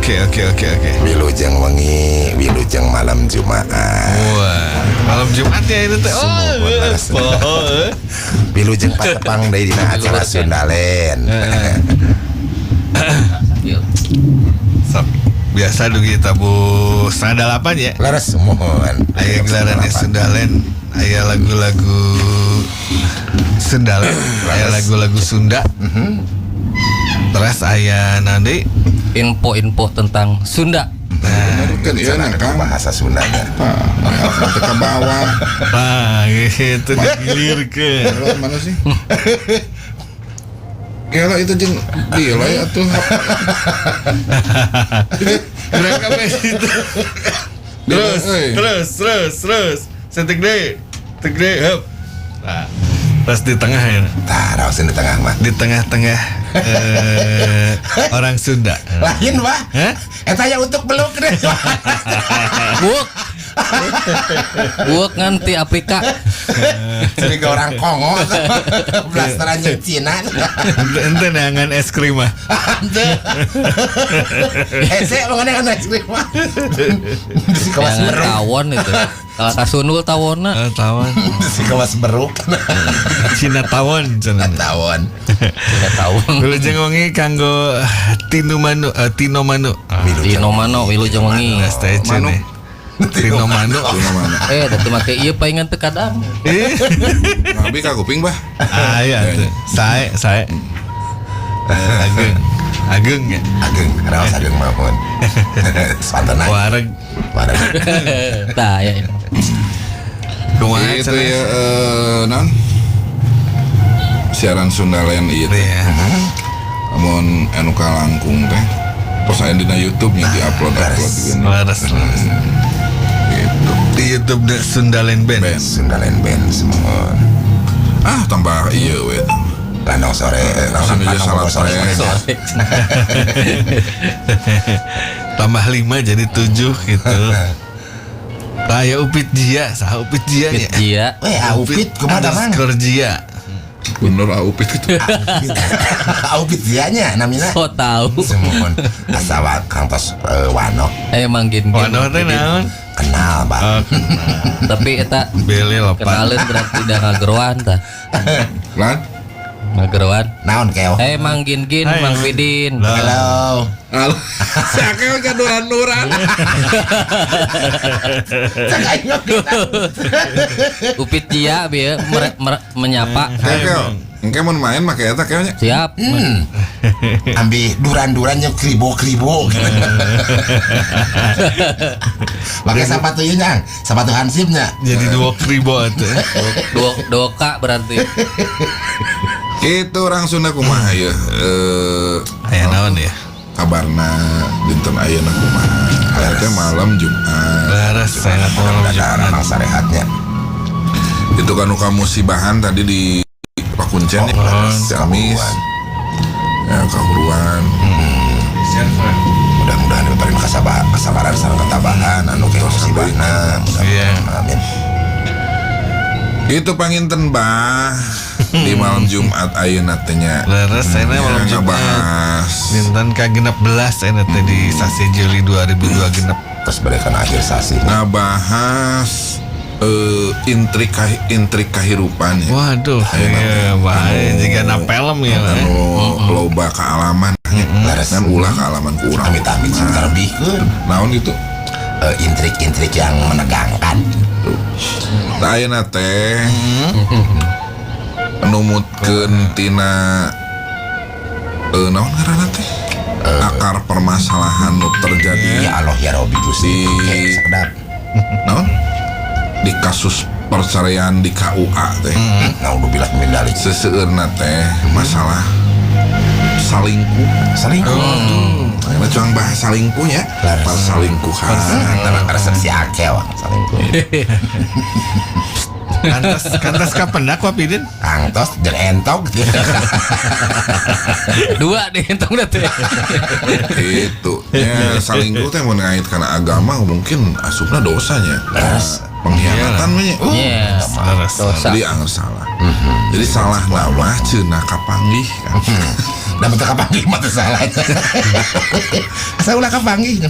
Oke. Wilujeng wengi, wilujeng malam Jumat. Wah, malam Jumat ya itu teh. Oh, Sumuhun, leres. poho. Wilujeng patepang deui dina acara Sundaland. Yuk. Sok. Biasa dugi tabuh 7.30 ya. Leres, sumuhun. Aya gelaran Sundaland, aya lagu-lagu Sundaland, aya lagu-lagu Sunda. Terus aya nanti Info-info tentang Sunda. Kan iya Sana nah Kang. bahasa Sundanya. Tah, teu ka bawah. Nah, gitu digilirkeun. Kalau mana sih? Kira itu jeung delay atuh. Mereka itu. Terus, Euy. Terus, terus, terus. Setik deh. Setik deh, hup. Nah, terus di tengah ya. Tah, raosin di tengah mah. Di tengah-tengah orang Sunda. Lain, Pak. Hah? Eta ya untuk beluk deh. Buuk. Buuk nganti Afrika. Jadi ke orang Kongo. Blasteran jeung Cina. Ente ente neangan es krim ah. Hese mengenai kan es krim mah. Di kawas Jangan beruk. Tawon itu. Kalau kasunul tawonna. Oh, tawon. Di kawas beruk. Cina tawon cenah. Tawon. Tidak tawon. Wilujeng wengi kanggo Tino Manu, Tino Manu. Ah, Tino Mano wilujeng wengi. geus teh Manu. cenah. Tino Manu. Tino mana? Eh, teu make ieu paingan teu kadang. Eh. Abi ka kuping bah. Ah iya tuh. Sae, sae. Ageng. Ageng ya. Ageng, raos ageng maupun. Spantenan. Wareg. Wareg. Tah ya ini. Kumaha Itu cenah? ya non siaran Sundaland ieu teh. Iya. Amun anu kalangkung teh terus aya dina YouTube nya di-upload upload juga nih. Leres, leres. Gitu. Di YouTube The Sundaland Band. Band. Sundaland Band semua. Ah, tambah iya we. Landong sore, langsung Langsung aja salah sore. sore. Sore. Tambah 5 jadi 7 gitu. Tah ya Upit Jia, saha Upit Jia nya? Upit Jia. Weh, ah, Upit kumaha Mang? Underscore Jia. Bener ah Upit itu. Upit Jia-nya namina. So tahu. Semuhun asa wa kantos wano Emang gin gin. Wano teh naon? Kenal, Bang. Oh, Tapi eta Beli lepat. kenalin berarti udah ngageroan tah. Lan. Ngageroan. Naon keo? Eh, Mang Gin Gin, Hai. Mang Pidin. Lah. Halo. Halo. Si Akel ka duran-duran. Cek aing oge. Upit Jia bieu menyapa. Akel. Engke mun main make eta keonya. Siap. Ambil duran-durannya kribo-kribo. Pakai sepatu ieu nyang, sepatu hansipnya. Jadi dua kribo atuh. Dua doka berarti. Itu orang Sunda kumaha ya? Aya naon ya? Kabarna dinten ayeuna kumaha? Aya teh malam Jumat. Leres saya malam Ada Jumat. memang sarehatnya. Itu kan nu musibahan tadi di Pakuncen ya, Ciamis. Ya, kahuruan. Mudah-mudahan diberi kesabaran sareng ketabahan anu ke musibahna. Iya. Amin. Itu panginten bah di malam Jumat ayeuna teh nya. Leres saya malam Ya, Jumat. ngabahas. Dinten ka-16 saya teh di sasi Juli 2002 genep. Terus berikan akhir sasi. Ngabahas intrik intrik kahirupan ya. Waduh, iya, bahaya jika na film ya. Anu loba kaalaman nya. Leres. Kan ulah kaalaman ku urang. Amit-amit sing terbihkeun. Naon gitu. Intrik-intrik yang menegangkan. Tah ayeuna teh numutkeun tina naon ngaranna teh? Akar permasalahan nu terjadi Ya Allah ya Robi Gusti. Oke, sakedap. Naon? Di kasus perceraian di KUA teh. Naudzubillah min dzalik. Seseueurna teh masalah salingkuh. Selingkuh. Ayeuna cuang bahas salingkuh ya. Leres. Perselingkuhan. Resep si akel selingkuh. Kantos kantos kapendak Wapidin? Kangtos jeung entok. Dua dihitung dah teh. Itu ya salingkuh teh mun ngait kana agama mungkin asupna dosanya. Leres. Pengkhianatan mah nya. Iya. Leres. Dosa. Jadi anggar salah. Jadi salah nama cenah kapanggih kan. Da teu kapanggih mah teu salah. Asa ulah kapanggih.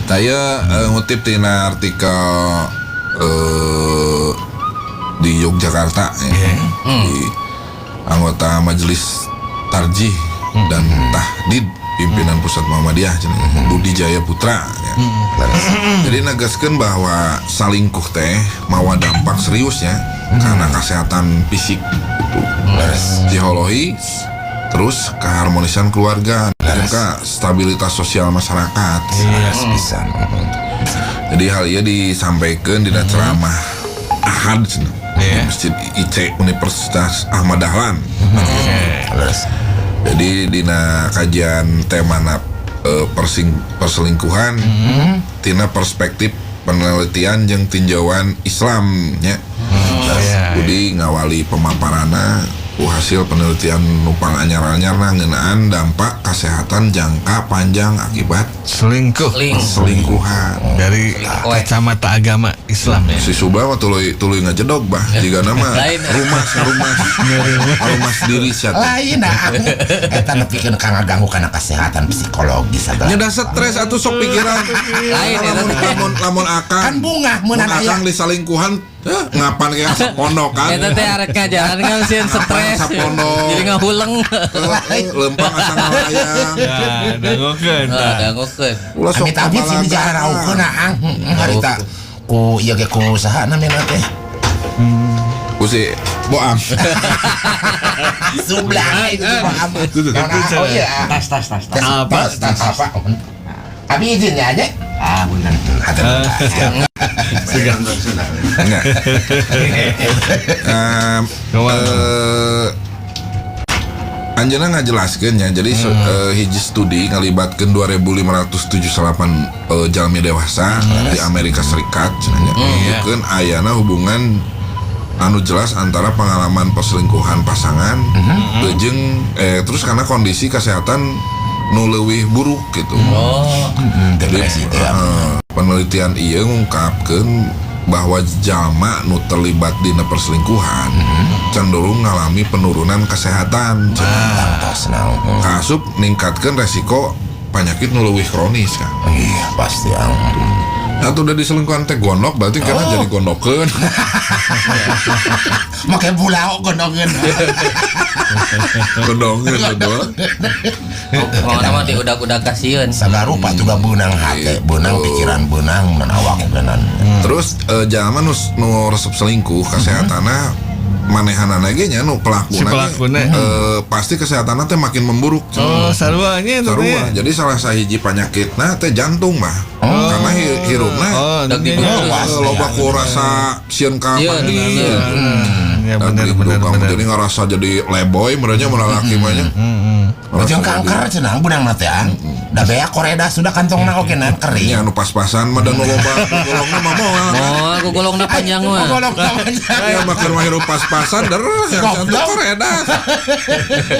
Saya ngutip tina artikel di Yogyakarta ya. Di anggota Majelis Tarjih dan Tahdid pimpinan Pusat Muhammadiyah cenah, Budi Jaya Putra ya. Jadi negaskeun bahwa salingkuh teh mawa dampak seriusnya karena kesehatan fisik gitu. Psikologi terus keharmonisan keluarga dan ke stabilitas sosial masyarakat. Leres pisan. Jadi hal ini disampaikan di ceramah Ahad cenah, di Masjid IC Universitas Ahmad Dahlan. Leres. Jadi dina kajian tema perselingkuhan tina perspektif penelitian jeung tinjauan Islam nya. Budi ngawali pemaparana ku hasil penelitian nu panganyar-anyarna ngeunaan dampak kesehatan jangka panjang akibat Selingkuh Ling. perselingkuhan. dari Selingkuh. kacamata agama Islam ya. Si Subah mah tuluy tuluy ngajedog bah jiga nama Lain. rumah rumah rumah sendiri sia teh. Lain ah. Eta nepikeun ka ngaganggu kana kesehatan psikologis sagala. Nya da stres atuh sok pikiran. Lain, eta Lamun teh. lamun lamun akang Kan bungah mun meunang aya. akang disalingkuhan ngapan kayak sapondok kan. Eta teh arek ngajaran kan sieun stres. Sapono. Jadi ngahuleng. Lempang asa ngalayang. Ya, dangokeun Nah, tah. dangokeun. Ulah sok Amit-amit sih pabalaga. dijaraukeun ah. Harita ku ieu ge ku saha namina teh? Ku si Boam. Sublah itu paham. Oh iya. Tas tas tas tas. Apa? Tes tes apa? Abi izin ya aja. Ah, benar. Hatur. Enggak. Kumaha? Anjeunna ngajelaskeun ya. Jadi hiji studi ngalibatkeun 2578 jalmi dewasa di Amerika Serikat cenah nya. Nunjukkeun ayana hubungan anu jelas antara pengalaman perselingkuhan pasangan jeung terus karena kondisi kesehatan nu leuwih buruk gitu. Oh, Jadi, Depresi teh. Ya. penelitian ieu ngungkapkeun bahwa jalma nu terlibat dina perselingkuhan cenderung ngalami penurunan kesehatan cenah. Tangtos naon. Kaasup ningkatkeun resiko penyakit nu leuwih kronis kan. Iya pasti ang. Atau udah diselingkuhan teh gondok berarti karena jadi gondokeun. Make bulao gondongeun. Gondongeun betul. pokoknya mah diudak-udak kasieun. Sagarupa tuh gak beunang hate, beunang pikiran beunang dan awak beunang. Terus jalma nu nu resep selingkuh kesehatanna manehanana ge nya nu pelakuna Si ge, pelakuna. pasti kesehatanna teh makin memburuk. Oh, sarua nya eta teh. Sarua. Jadi salah sahiji penyakitna teh jantung mah. Karena hirupna Oh, Dag nya- di- loba ku rasa sieun ka Sieun, mandi. sieun. Ya Dan benar di benar kamu benar. jadi ngerasa jadi leboy merenya mun lalaki mah nya. Ngerasa Jeung kanker cenah beunang na teh ang. Da bea koreda sudah kantongna oge nan kering. Nya anu pas-pasan mah dan nu loba golongna mah moal. Oh, aku golongna panjang mah. Golongna panjang. Ya makan mah hirup pas-pasan dereh yang Goblok. cantik koredas.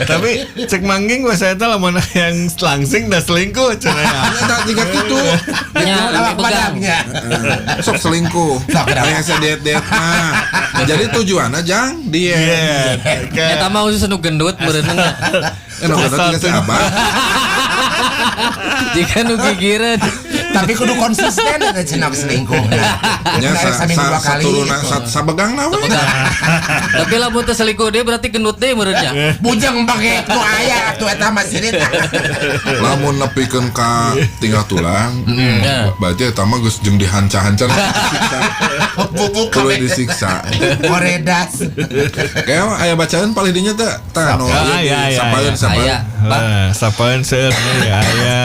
Tapi cek mangging gua saya tahu lamun yang langsing dah selingkuh cenah ya. Nya tak tingkat kitu. Nya, Awak pegang. padangnya. Sok selingkuh. Sok, kenapa? Kayak saya diet-diet mah. Jadi tujuannya jang diet. Iya. Eta mah khusus nu gendut meureunna. Eh nu gendut juga si Abah. Jika nu gigireun. Tapi kudu konsisten eta cenah selingkuh. Nya Nah, sa saminggu sa dua kali. saturuna sa sabegangna we. Tapi lamun teu selingkuh deui berarti gendut deui meureunnya. Bujeng bage nu aya atuh eta mah sirit. Lamun nepikeun ka tinggal tulang, Ya. berarti eta mah geus jeung dihanca-hanca disiksa. Bubuk Tuluy kabeh. disiksa. Koredas. Kayak aya bacaan paling dinya teh tah nu Ah, iya, iya, sapaeun iya. sapaeun. Aya, Pak. Nah, sapaeun seueur nih aya.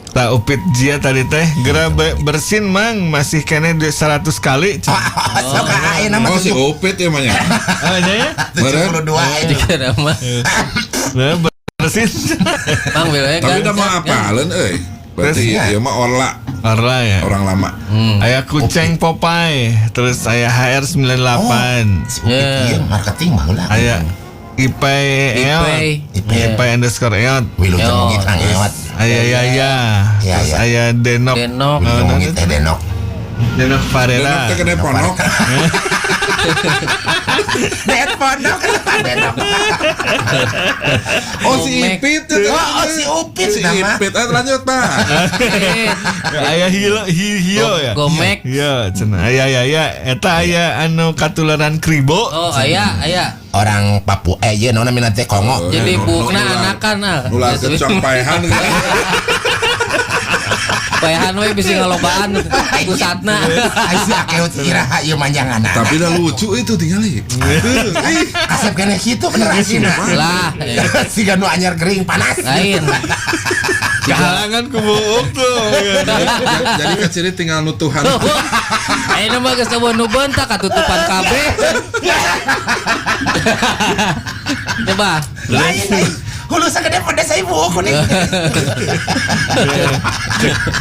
Tak upit jia tadi teh gera bersin mang masih kene 100 kali. cenah. Sok ayeuna mah Oh si Upit ya mah nya. Oh, nya ya. 72 Jika nama Nah, bersin. Mang we Tapi udah mau apaleun euy. Berarti Terus, ieu mah orla Orla ya. orang lama. Aya kucing Popeye, terus aya HR98. Si Upit ieu marketing mah heula. Aya Ipai Eot. Ipai. Ipai underscore Eot. Wilujeng Yo. mungit kang ewat. Aya Yaya. Ya, Terus ya. aya Denok. Denok. Wilujeng mungit teh denok. Denok Denok Farera. teh kene ponok. Deet pondok, denok. Oh, si Gomek. Ipit itu. Oh, si Upit Si nama. Ipit. Lanjut, Pak. Aya hilo hiyo ya. Gomek. Iya, cenah. Aya aya aya eta aya anu katularan kribo. Oh, aya, aya. Orang Papua ieu naon namina teh Kongo. Jadi bukna anakan ah. Nularkeun cang paehan. Paehan we bisi ngalobaan pusatna. Ai si akeut iraha ieu manjangan. Tapi dah lucu itu tinggali. Ih, Kasep keneh kitu bener asina. Lah, Siga nu anyar gering panas. Lain. Kahalangan ku buuk tuh. Jadi kecil tinggal nutuhan. Ayeuna mah geus eueuh nu beuntak katutupan kabeh. Coba. Lain lain. Hulu sagede pedes ai buuk kuning.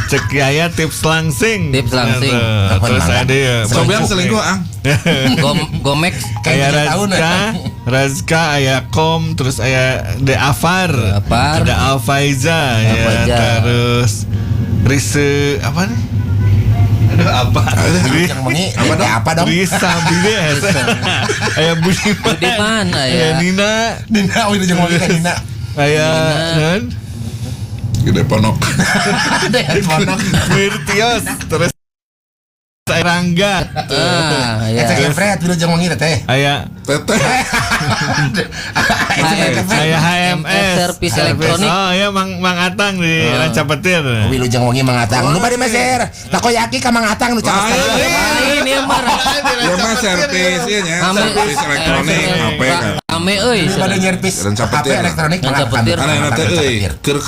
Cek yaya tips langsing. Tips langsing. Terus ada ya. Coba yang selingkuh, Ang. Gomek. Aya Kayak tahun Razka, Razka, aya Kom, terus aya De Afar, Afar. ada Alfaiza, ya, Alfaiza. terus Rise apa nih? Aduh apa? Yang bengi Apa dong? apa dong? Risa Bines. Aya Budiman, Budiman, aya aya. Nina, Nina, oh itu jeung bengi teh Nina. aya non Gede ponok. Deet pondok. Mirtios, terus aya Rangga, Ah, Eta aya. Gefret wilujeng wengi teh. aya Teteh. aya HMS Servis elektronik. Oh iya Mang Mang Atang di Rancapetir. Wilujeng wengi Mang Atang. Nu bade meser. Takoyaki ka Mang Atang nu caos. Lain ieu mah. Ya mah servis ieu nya, servis elektronik HP kan. Rame euy. Nu bade nyervis Ranca HP Petir. elektronik Mang Ranca Atang. Petir. Karena enak teh euy, keur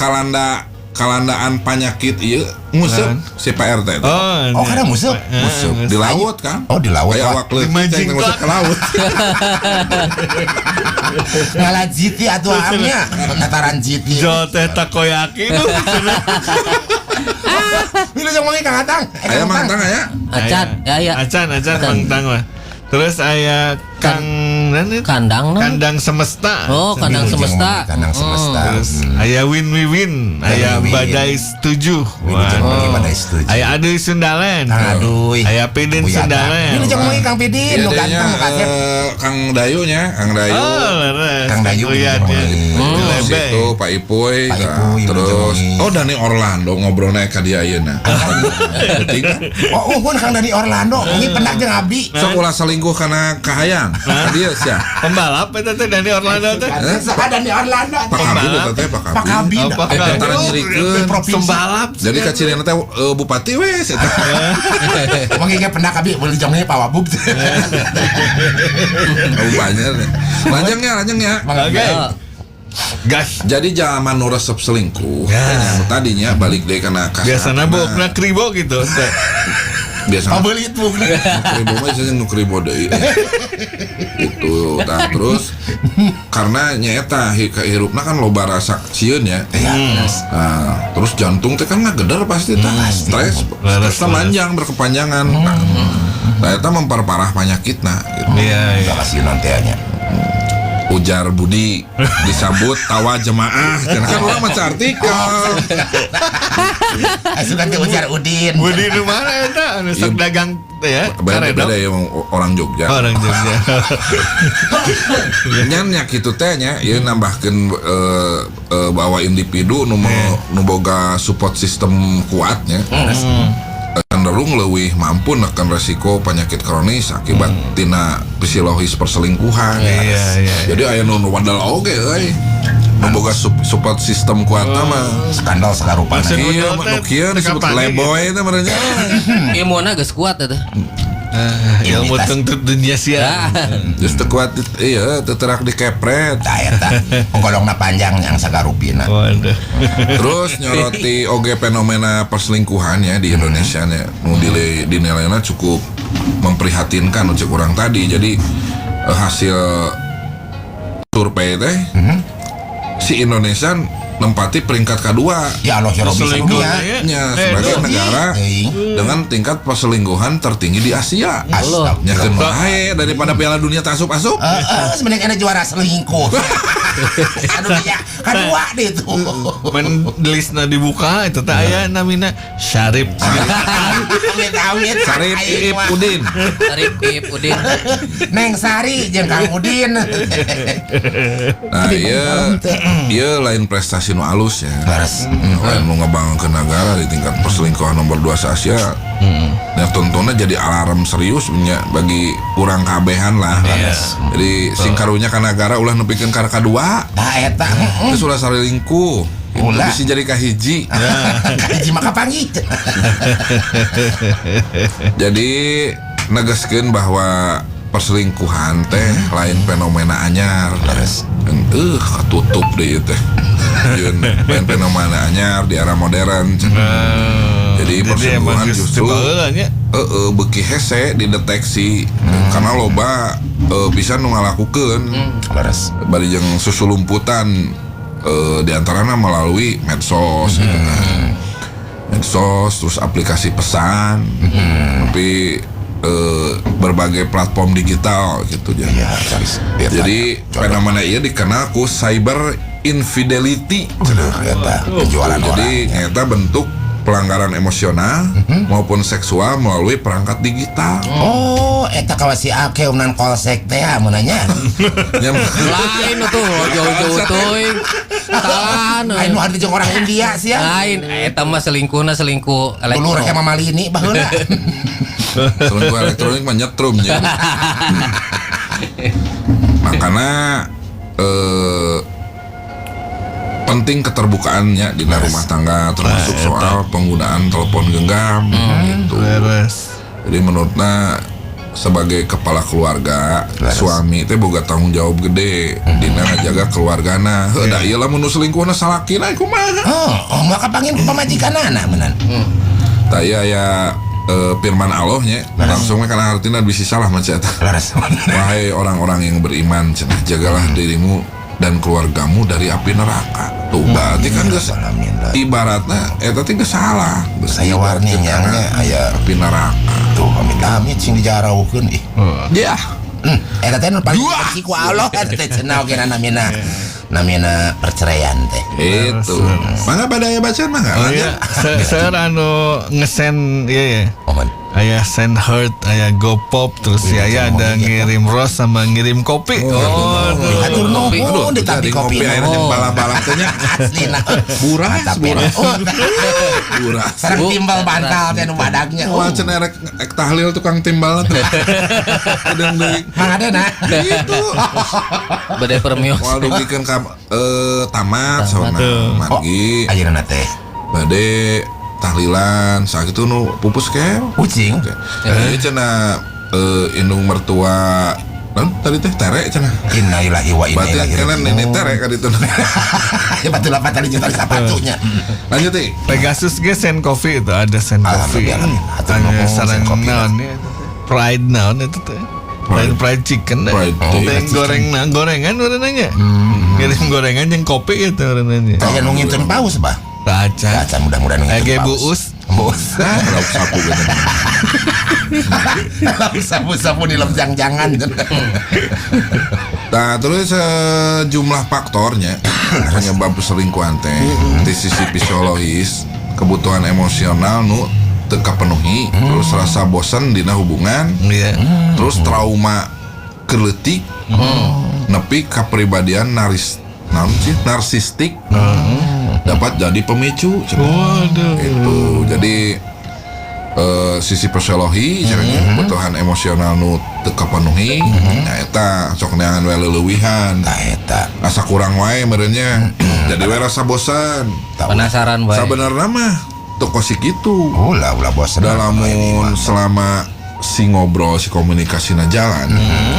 kalandaan panyakit ieu nguseup si Pak RT teh. Oh, Oh, kada nguseup? Nguseup di laut kan? Oh, di laut, Kayak Pak. awak leutik Dimancing, teh nguseup Pak. ke laut. Ngala GT atuh amnya. Nataran GT. Jol teh takoyaki tuh. Wilujeng wengi Kang Atang. Aya Mang Atang aya. Acan, ya ya. Acan, acan Acan. Mang Tang mah. Terus aya Kang nan itu? Kandang non. Kandang Semesta. Oh, kandang semesta. Kandang semesta. Terus aya Win Wiwin, aya Win Wiwin. Badai Setuju. Wilujeng wengi badai setuju. Aya Aduy Sundalen. Kang Aduy. Aya Pidin Buya Atang. Sundalen. Wilujeng wengi Kang Pidin Iya nu ganteng nya nu kasep. Kang Dayu nya, Kang Dayu. Oh, leres. Kang Dayu Uyan, Wilujeng ya. wengi. Terus Lebe. itu Pak Ipuy, Pak nah, Ipuy, terus Wilujeng wengi. oh Dani Orlando ngobrolnya ka dia ayeuna. Penting kan? Oh, uhun Kang Dani Orlando, wengi pendak jeung abdi. Sok ulah selingkuh karena kahayang. Ka dia sia. Pembalap eta teh Dani Orlando teh. Saha Dani Orlando? Pak Kabin eta teh Pak Pak Kabin. Kabin. Oh, Pak Eta Kabin. tara nyirikeun. Provinsi. Pembalap. Jadi kacirina teh bupati we eta. Wengi ge pendak abdi wilujeng wengi Pak Wabub. Oh banyak. Lanjangnya, lanjangnya. Oke. Gas. Jadi zaman nu resep selingkuh, Ya. nya, tadinya balik deh karena Biasana buukna kribo gitu. Teh. Biasana Oh, beulit buukna. kribo mah biasanya nu kribo deui. Itu tah terus karena nyaeta hirupna kan loba rasa sieun ya. Iya, Nah, terus jantung teh kan ngageder pasti tah. Stres, Leres, stresna manjang berkepanjangan. Nah, eta memperparah penyakitna gitu. Iya, iya. Kasih nanti nya. Ujar Budi disambut tawa jemaah. Cenah kan urang maca artikel. Asukan teh ujar Udin. Budi nu mana eta anu sok dagang teh ya? Beda, Karedok. beda ya orang Jogja. Oh, Orang Jogja. Nyan nya kitu teh nya ieu nambahkeun bahwa individu nu nu boga support system kuatnya. Cenderung leuwih mampu neken resiko penyakit kronis akibat tina psikologis perselingkuhan. Iya, iya. Jadi aya nu wadal oge euy. Nu boga support system kuat mah. Skandal sakarupana. Maksud- Iya, Modal teh nu kieu disebut teka pagi leboy teh merenya. Ilmuna geus kuat eta. Ilmu tentut dunia sia. Geus teu kuat iya teu terak dikepret. Tah eta. Golongna panjang yang sakarupina. Waduh. Terus nyoroti oge fenomena perselingkuhan ya di Indonesia nya nu dinilainya cukup memprihatinkan cek urang tadi. Jadi hasil survei teh si Indonesia nempati peringkat kedua Ya Allah ya Rabbi Selingkuh, sadunia. ya. nya sebagai negara Teuing. dengan tingkat perselingkuhan tertinggi di Asia. Astagfirullah. Nya keun bae daripada Piala Dunia tak asup-asup. Heeh, sebenarnya ada juara selingkuh. Aduh ya, kadua deh itu. Men listna dibuka itu teh aya namina Syarif. Amit amit. Sarip Aing Iip mah. Udin. Sarip Iip Udin. Neng Sari jeung Kang Udin. Nah, iya, iya lain prestasi nu alus ya. Leres. Lain nu ngebanggakeun negara di tingkat perselingkuhan nomor 2 se Asia. Nah, tentunya jadi alarm serius nya bagi urang kabehan lah. Jadi sing karunya ka nagara ulah nepikeun ka kadua. Tah eta. Terus ulah salingkuh. Itu Ulah. bisa jadi kahiji. Kahiji mah kapanggih. Jadi negaskeun bahwa perselingkuhan teh lain fenomena anyar. Leres. Ketutup deh ieu teh. Jeung lain fenomena anyar di era modern. Jadi Jadi emang perselingkuhan geus justru baheula nya. Beuki hese dideteksi karena loba bisa nu ngalakukeun Leres. bari jeung susulumputan diantaranya melalui medsos gitu kan. Medsos terus aplikasi pesan tapi berbagai platform digital gitu ya. Iya, leres. Jadi fenomena ini dikenal ku cyber infidelity. Aduh, eta penjualan Jadi orang. nyata bentuk pelanggaran emosional maupun seksual melalui perangkat digital. Oh, eta kawas si Ake umnan kolsek teh ya mun nanya. Lain tuh jauh-jauh teuing. Salah. Aing nu jeung orang India sih ya. Lain eta mah selingkuhna selingkuh Dulur elektro. Hema Malini baheula. Selingkuh elektronik mah nyetrum ya. Makanya penting keterbukaannya di dalam rumah tangga termasuk soal penggunaan telepon genggam gitu. Beres. Jadi menurutnya sebagai kepala keluarga suami teh boga tanggung jawab gede dina ngajaga keluargana. Heuh da ieu lamun nu selingkuhna salakina kumaha? Oh, oh mah kapangin ku pamajikanana meunan. Tah ieu aya firman Allah nya langsung we kana hartina bisi salah maca eta. Leres. Wahai orang-orang yang beriman cenah jagalah dirimu dan keluargamu dari api neraka. Tuh berarti kan geus Alamin lah. ibaratna eta teh geus salah. Geus Saya warning ibaratkeun kana nya aya api neraka. tuh amit-amit sing dijaraukeun ih. Ya. Eta teh nu paling dibenci ku Allah eta teh cenah oge namina. Namina perceraian teh. Itu. Mangga pada aya bacaan mangga. Oh iya, seur anu ngesen iya ya. Oman. Aya send heart, aya go pop, terus si aya ada ngirim rose sama ngirim kopi. Oh, Hatur Kopi. nuhun ditampi Jadi kopi. ngopi akhirnya jeung bala-bala teh nya. Aslina. Buras, Mantap, buras. Oh, Buras. sareng timbal bantal teh nu badagnya. Wah, cenah rek ek tahlil tukang timbal teh. Sedang deui. Mang adena. Gitu. Bade permios. Moal dugikeun ka tamat sauna margi. Ayeuna teh. Bade tahlilan sakitu nu pupus ke. Ucing. Jadi cenah indung mertua naon tadi teh tere cenah. Innalillahi wa inna Berarti ilaihi kalian raji'un. nenek tere ka ditu. Ya batu lapat tali juta sapatunya. Lanjut teh. Pegasus ge send coffee itu ada send coffee. Alhamdulillah. Hatur Ada nuhun, sareng send coffee. naon ya, itu teh. Pride naon itu teh. Pride fried chicken deh. Fried Teh chicken. goreng nah, gorengan nanya. Ngirim gorengan jeung kopi itu nanya. Saya nu ngintun paus, Bah. Taca. Acan mudah-mudahan ngintun Ege paus. buus. Buus. Lauk sapu gitu. Sapu-sapu di jangan. Nah, terus sejumlah faktornya penyebab perselingkuhan teh di sisi psikologis, kebutuhan emosional nu teu kapenuhi, terus rasa bosan dina hubungan, Iya. terus trauma keleutik, nepi kapribadian naris naon sih narsistik dapat jadi pemicu cenah. Waduh. Itu jadi sisi psikologi cenah kebutuhan emosional nu teu kapenuhi nya eta sok neangan we leuwihan Tah eta. asa kurang wae merenya jadi we rasa bosan Penasaran bae. sabenerna mah teu kos kitu Ulah ulah bosan. dalamun selama si ngobrol si komunikasina jalan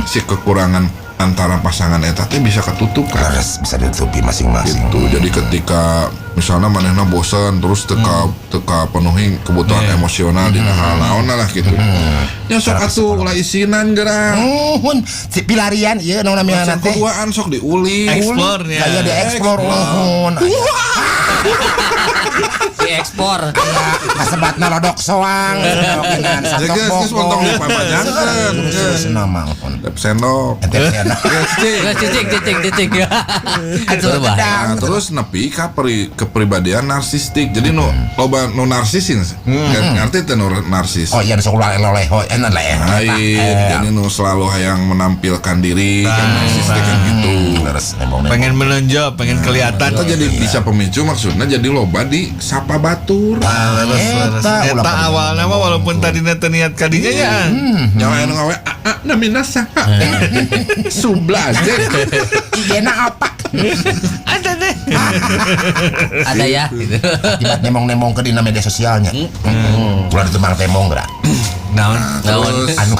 si kekurangan antara pasangan eta teh bisa ketutup kan Leres bisa ditutupi masing-masing. gitu jadi ketika misalnya manehna bosan terus teka teka penuhi kebutuhan emosional dina hal naon lah gitu ya sok atuh ulah isinan geura Nuhun, si pilarian ieu naon namina teh. keduaan sok diuli Explore ya. Gaya di explore nuhun. Di ekspor. Paspor. Aya kasebatna lodok soang, ogenan santok Geus geus bogong. montong dipapanjangkeun. Terus nama pun. Tep sendok. Ente sendok. Geus cicing. Geus cicing cicing cicing. Aduh, Berbahaya. gedang. Nah, terus nepi ka kepribadian narsistik. Jadi nu loba nu narsisin. Ngerti teh nu narsis. Oh iya, sok ulah loleh, oh enak lah ya. Lain, jadi nu selalu hayang menampilkan diri kan narsistik kan gitu. Terus nembong. Pengen menonjol, pengen kelihatan. Itu jadi bisa pemicu maksudnya jadi loba di sapa batur. Ah, leres, leres. Eta, ulah Eta awalnya mah walaupun tadinya teu niat kadinya ya. Nyawa anu ngawe a a namina saha. Subla aja. Igena apa? Ada deh. Ada ya gitu. Akibat nemong-nemong ke dina media sosialnya. Ulah ditemang temong geura. Naon? Naon? Terus Anu.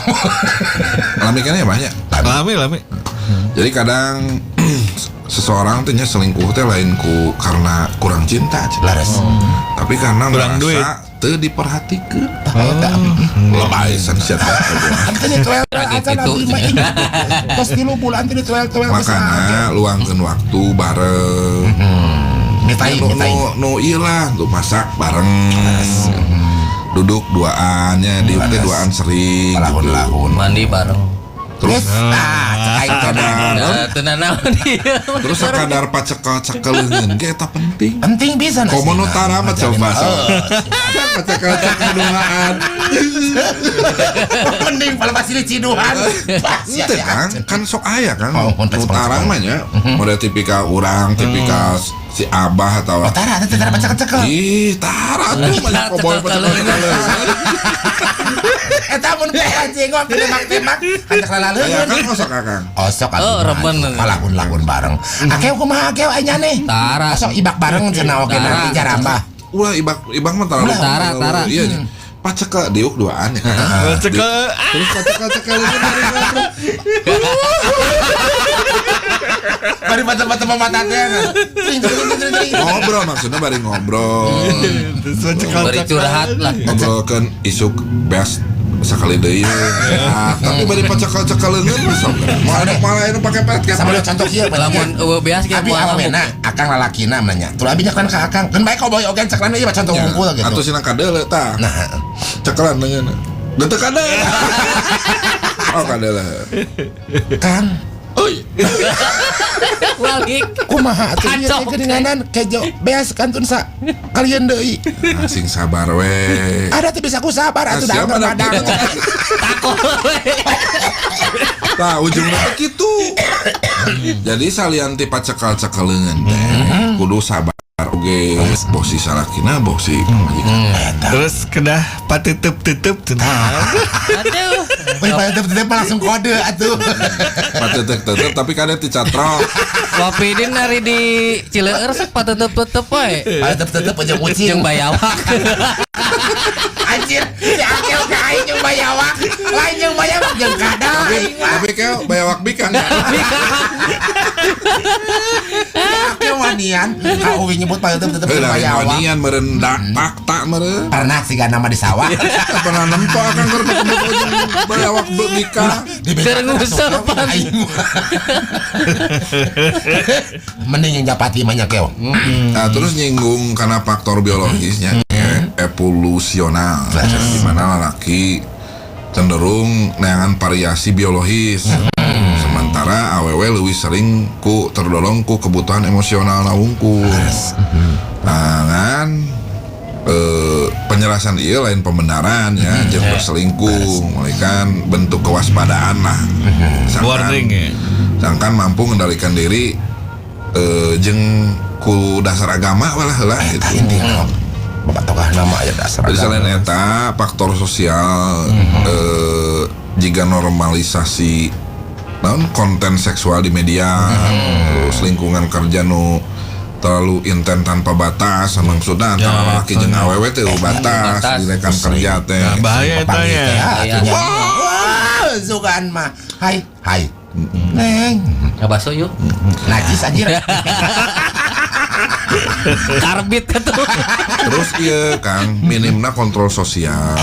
lami kan ya banyak. Lami lami. Jadi kadang seseorang teh nya selingkuh teh lain ku karena kurang cinta cenah. Lares. Tapi karena Kurang merasa duit. teu diperhatikeun. Eta. Lebay san sia teh. Teh tuel Lagi acan gitu. abdi mah ih. Tos 3 bulan teh tuel-tuel Makana luangkeun waktu bareng. Mitai Nu mitai. nu nu ieu lah tuh masak bareng. Duduk duaannya di teh duaan sering gitu. Lahun-lahun. Mandi bareng. Terus Ah, cek aing teh sekadar Nah, teu nanaon ieu. terus sekadar pacekel-cekel leungeun ge eta penting. Penting bisa Komo nu tara mah coba sok. Pacekel-cekel duaan. Mending kalau pasti diciduhan. Ente kan, kan sok aya kan. Oh, mun Nu tarang mah nya, model tipikal urang, tipikal si Abah atau Oh, tara, teh tara pacekel-cekel. Ih, tara tuh banyak koboy pacekel-cekel. Eta mun poe jenggot tembak-tembak ajak Aya lalaleun. kan osok akang. Osok Oh, remen. Palahun-lahun bareng. Akeo kumaha akeo aya nih? Tara. Osok ibak bareng cenah oge Tara. nanti jarambah. Ulah ibak ibak mah terlalu Tara, tara. Iya nya. Pacekel diuk duaan ya. Cekel. Terus pacekel-cekel leungeun bari ngobrol. Bari mata-mata mata teh. Tring tring tring tring tring. Ngobrol maksudnya bari ngobrol. Terus cekel. Beri curhat lah. Ngobrolkeun isuk best sekali deui. Nah, tapi bari pacekel-cekel leungeun mah sok. Malah malah anu pake pet Sama lu contoh kieu Lamun eueuh beas ge Abi moal awena akang lalakina nanya. Tuh abi nyeklan ka akang. Keun bae koboy oge ceklan ieu mah contoh hungkul gitu. Atuh sina kadeuleu tah. Nah, Cekelan leungeun. Da teu kadeuleu. Oh kadeuleu. Kang, Euy. Balik. kumaha atuh ieu teh Kacau. geuninganan kejo beas kantun sa kalian deui. Nah, sing sabar we. Ada tuh bisa ku sabar atuh Ah, da siapa dah? padang. Takol we. Tah ujungna teh kitu. Jadi salian ti pacekel-cekel leungeun teh kudu sabar oge boh si salakina boh si pamajikan. Terus kedah pateutup-tutup cenah. Aduh. Wih, pada tetep langsung kode atuh. Patetek-tetek tapi kada ti catrok. Wapidin nari di Cileueur sok patetep-tetep we. Pada tetep aja kucing. Jeung bayawak. Anjir, si Akil ka aing jeung bayawak. Lain jeung bayawak jeung kadal Tapi aing mah. tapi kayak bayawak bikang. Si Akil wanian, ka uwi nyebut pada tetep Heuh jeung lain bayawak. wanian meureun dak tak tak meureun. Pernah sih nama di sawah. Pernah nempo akang keur ketemu jeung bayawak bikang. Keur ngusepan. Mending yang japati mah nya keo. Nah, terus nyinggung karena faktor biologisnya evolusional. Di mana lelaki cenderung neangan variasi biologis. Sementara awewe lebih sering ku terdorong ku kebutuhan emosional na wungkul. Nah, kan penjelasan iya lain pembenaran ya, jeung berselingkuh, mulai kan bentuk kewaspadaan lah. Sangkan- Warning ya. Sangkan mampu mengendalikan diri jeung ku dasar agama walah heula Eta gitu. intina. Bapak tokah nama aya dasar. Jadi agama. selain eta faktor sosial jika normalisasi naon konten seksual di media terus lingkungan kerja nu terlalu inten tanpa batas maksudnya antara laki jeung awewe teh eueuh batas Batas. di rekan kerja teh Nah, bahaya eta Papanggih ya. teh, Bahaya. atunya. Wah, sugan mah. Hai, hai. Neng, Ngabaso yuk. najis anjir. Karbit tuh. Terus iya Kang minimna kontrol sosial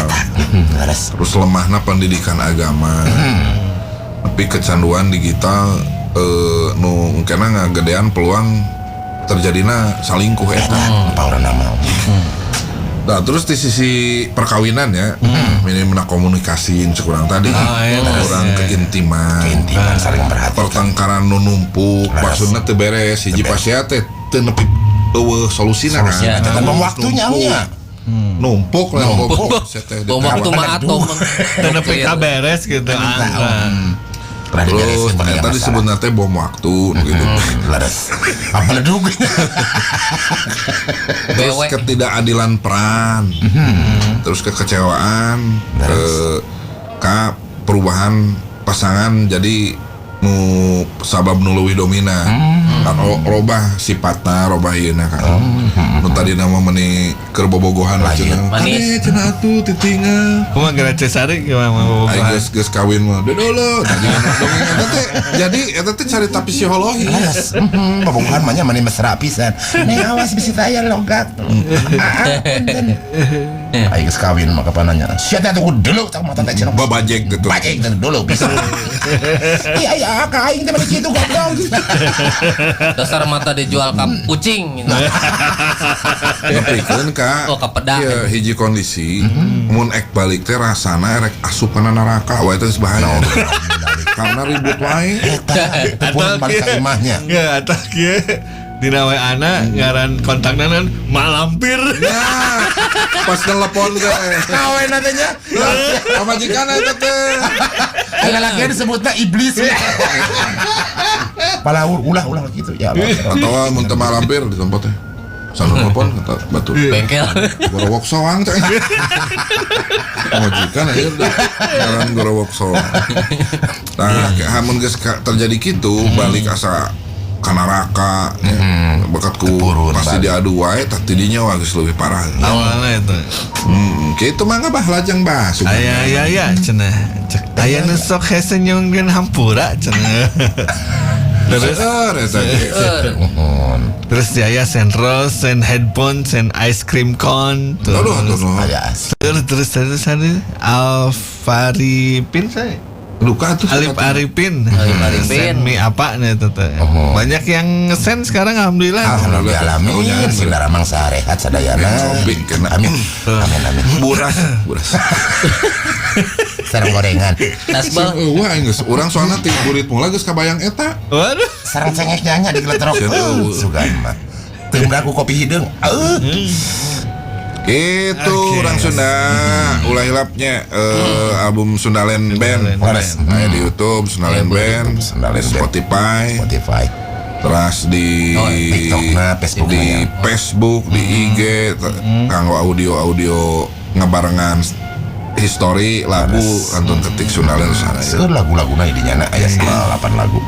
Leres. terus lemahna pendidikan agama tapi kecanduan digital nu kena ngagedean peluang terjadina salingkuh eta. Apa orang nama? Nah, terus di sisi perkawinan ya, minimna komunikasi kurang tadi, Oh, iya, kurang iya. keintiman, Keintiman saling memperhatikan. pertengkaran nu numpuk, Leres. maksudna teu beres, hiji pasea teh teu nepi euweuh solusina kan. Solusina, teh bom waktunya Numpuk. nya. Numpuk lah Numpuk. Saya teh Bom waktu mah atom. Teu nepi ka beres gitu. Ah, Pernah Terus diberesin eta masalah. disebutna teh bom waktu nu gitu. Leres. Apa ledug? Terus Bewe. ketidakadilan peran. Terus kekecewaan ka perubahan pasangan jadi nu sabab nu leuwih dominan. Kan robah sifatna, robah ieu kan. Nu tadi nama meni keur bobogohan lah cenah. Manis. Ane cenah atuh titingal. Kumaha geura Cesari gimana mau Aing geus geus kawin mah. Dulu tadi dongeng eta teh jadi eta teh carita psikologi. Leres. Bobogohan mah nya meni mesra pisan. Nih awas bisi taya logat. Ah, punten. Aing geus kawin mah kapan nanya. Sia teh atuh dulu tak mata teh cenah. Babajek gitu. Bajek teh dulu bisa. Iya iya ka aing teh meni kitu goblok. Dasar mata dijual ka kucing gitu. Nepikeun ka Oh, ka pedak. Ieu hiji kondisi mun ek balik teh rasana erek asup kana neraka wah itu geus bahaya. Karena ribut wae. Eta teu pulang balik ka imahnya. Ya, atau kieu dina WA-na ngaran kontakna naon Malampir. Nah, pas telepon teh. Kawin teh nya. Pamajikan eta teh. Aya lagi disebutna iblis. Pala ulah ulah gitu ya Allah. Atau mun teu malampir di tempat teh. Sambil telepon kata batu. Bengkel. Gorowok soang cai. Pamajikan aja udah ngaran gorowok soang. Nah, hamun geus terjadi kitu balik asa ka neraka nya. Bakat ku Tepurun pasti balik. diadu wae tah tidinya wah geus leuwih parah. Awalnya itu. Kitu mangga bah lajeng bah. Aya aya ya cenah. Cek aya nu sok hese nyungkeun hampura cenah. Terus Seueur eta ge. Nuhun. terus aya send rose, send headphone, send ice cream cone. Terus Aduh, aduh, aduh. Aya. terus terus terus terus Alfaripin saya. Luka tuh. Alif Arifin. Alif Arifin. Send me apa nih itu teh. Oh. Banyak yang nge-send sekarang alhamdulillah. Alhamdulillah alamin sing daramang sarehat sadayana. Sobek kena. Amin. Amin amin. Buras, buras. Sareng gorengan. Nasbal. Wah, geus urang soalna ti burit mula geus kabayang eta. Waduh. Sareng cengek nya digeletrok. Sugan mah. Teu ku kopi hideung. Itu Oke. orang Sunda ulah hilapnya album Sundaland Band. Leres. Aya di YouTube Sundaland Band, Sundaland di Band. Spotify, Spotify. terus di Oh, TikTokna, Facebookna di ya. Facebook, di IG, kanggo audio-audio ngebarengan history lagu Anton ketik Sundaland sana. Seueur lagu-laguna di nyana aya 8 lagu.